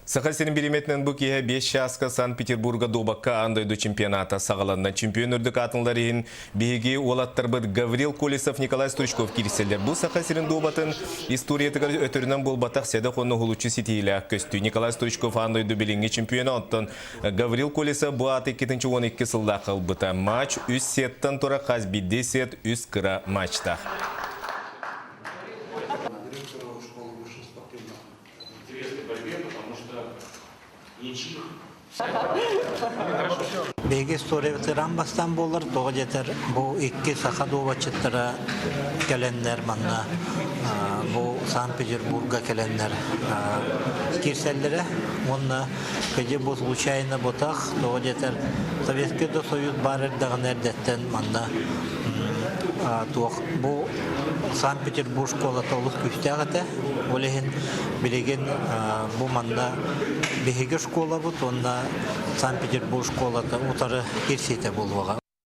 Саха сирин бириэмэтинэн бу киэһэ 5 чааска Санкт-Петербурга дуобакка аан дойду чемпионата саҕаланна. Чемпион үрдүк аатынлар иһин биһиги уолаттарбыт Гаврил Колесов, Николай Стручков киирсэллэр. Бу Саха сирин дуобатын историятыгар өтөрүнэн буолбатах сэдэх уонна уһулуччу ситиһиилээх көстүү. Николай Стручков аан дойду билиҥҥи чемпиона, оттон Гаврил Колесов бу ааты 212 сыллаах ылбыта. Матч үс сеттан тура хас биирдии сет үс кыра матчтаах. Биһиги историябытыгар аан бастаан буолар, тоҕо диэтэр бу икки саха дуобатчыттара кэлэннэр манна бу Санкт-Петербурга кэлэннэр киирсэллэрэ уонна кыдьы бу случайно бутах, тоҕо диэтэр Советский да Союз баар эрдэҕинэ эрдэттэн манна туох бу Санкт-Петербург школата олус күүстээх этэ. Ол иһин билигин бу манна биһиги школабыт уонна Санкт-Петербург школата утары киирсиитэ буолуоҕа.